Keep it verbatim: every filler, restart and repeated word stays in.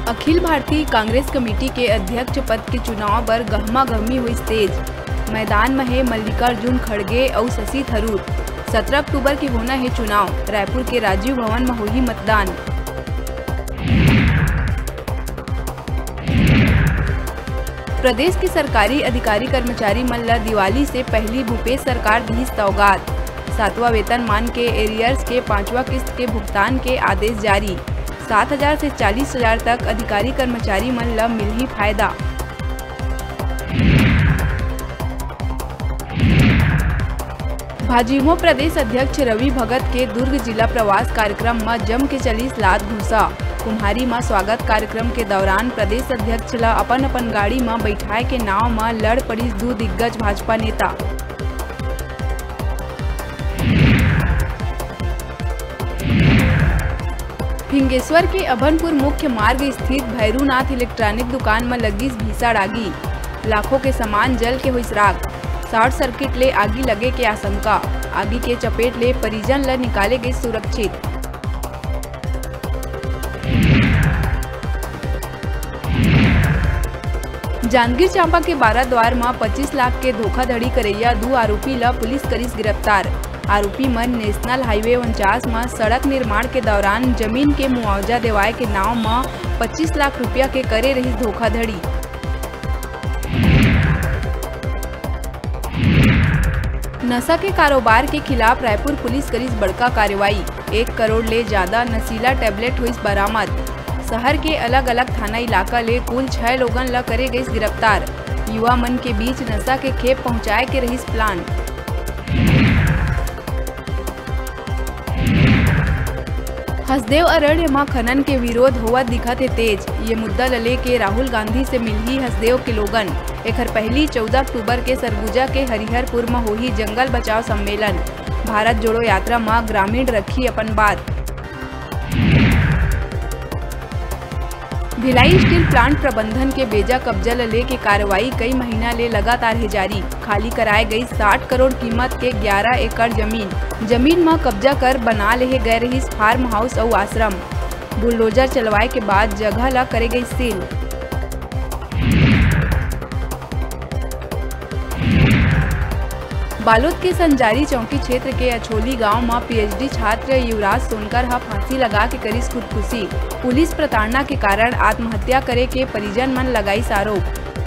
Akhil Bharatiya Congress committee के अध्यक्ष पद के चुनाव बर गहमा-गहमी होइस तेज। मैदान म हे मल्लिकार्जुन खड़गे अउ शशि थरूर। सतरा अक्टूबर के होना हे चुनाव। रायपुर के राजीव भवन म होही मतदान। प्रदेश के सरकारी अधिकारी कर्मचारी मन ल दिवाली से पहिली भूपेश सरकार दिहिस सौगात। सातवां वेतनमान के एरियर्स के पांचवा किस्त के भुगतान के आदेश जारी। सात हजार से चालीस हजार तक अधिकारी कर्मचारी मन ल मिलही फायदा। भाजयुमो प्रदेश अध्यक्ष रवि भगत के दुर्ग जिला प्रवास कार्यक्रम म जम के चलिस लात घूंसा। कुम्हारी म स्वागत कार्यक्रम के दौरान प्रदेश अध्यक्ष ल अपन-अपन गाड़ी म बइठाए के नांव म लड़ पड़िस दू दिग्गज भाजपा नेता। फिंगेश्वर के अभनपुर मुख्य मार्ग स्थित भैरूनाथ इलेक्ट्रॉनिक दुकान म लगिस भीषण आगी। लाखों के सामान जल के होइस राख। शॉर्ट सर्किट ले आगी लगे के आशंका। आगी के चपेट ले परिजन ल निकाले गइस सुरक्षित। जांजगीर चांपा के बाराद्वार म पच्चीस लाख के धोखाधड़ी करइया दू आरोपी ल पुलिस करिस गिरफ्तार। आरोपी मन नेशनल हाईवे उनचास म सड़क निर्माण के दौरान जमीन के मुआवजा देवाए के नांव म पच्चीस लाख रुपया के करे रहिस धोखाधड़ी। नशा के कारोबार के खिलाफ रायपुर पुलिस करिस बड़का कार्रवाई। एक करोड़ ले जादा नशीला टैबलेट होइस बरामद। शहर के अलग-अलग थाना इलाका ले कुल छह लोगन ल करे गइस गिरफ्तार। युवा मन के बीच नशा के खेप पहुंचाए के रहिस प्लान। हसदेव अरण्य म खनन के विरोध होवत दिखत हे तेज। ये मुद्दा ल लेके राहुल गांधी से मिलही हसदेव के लोगन। एखर पहिली चौदह अक्टूबर के सरगुजा के हरिहरपुर म होही जंगल बचाओ सम्मेलन। भारत जोड़ो यात्रा म ग्रामीण रखही अपन बात। भिलाई स्टील प्लांट प्रबंधन के बेजा कब्जा ल लेके कार्रवाई कई महीना ले लगातार हे जारी। खाली कराए गई साठ करोड़ कीमत के ग्यारह एकड़ जमीन। जमीन म कब्जा कर बना लेहे गए रहिस फार्म हाउस अउ आश्रम। बुलडोजर चलवाए के बाद जगह ल करे गई सील। बालोद के संजारी चौकी क्षेत्र के अछोली गांव म पीएचडी छात्र युवराज सोनकर ह फांसी लगा के करिस खुदकुशी। पुलिस प्रताड़ना के कारण आत्महत्या करे के परिजन मन लगाइस आरोप।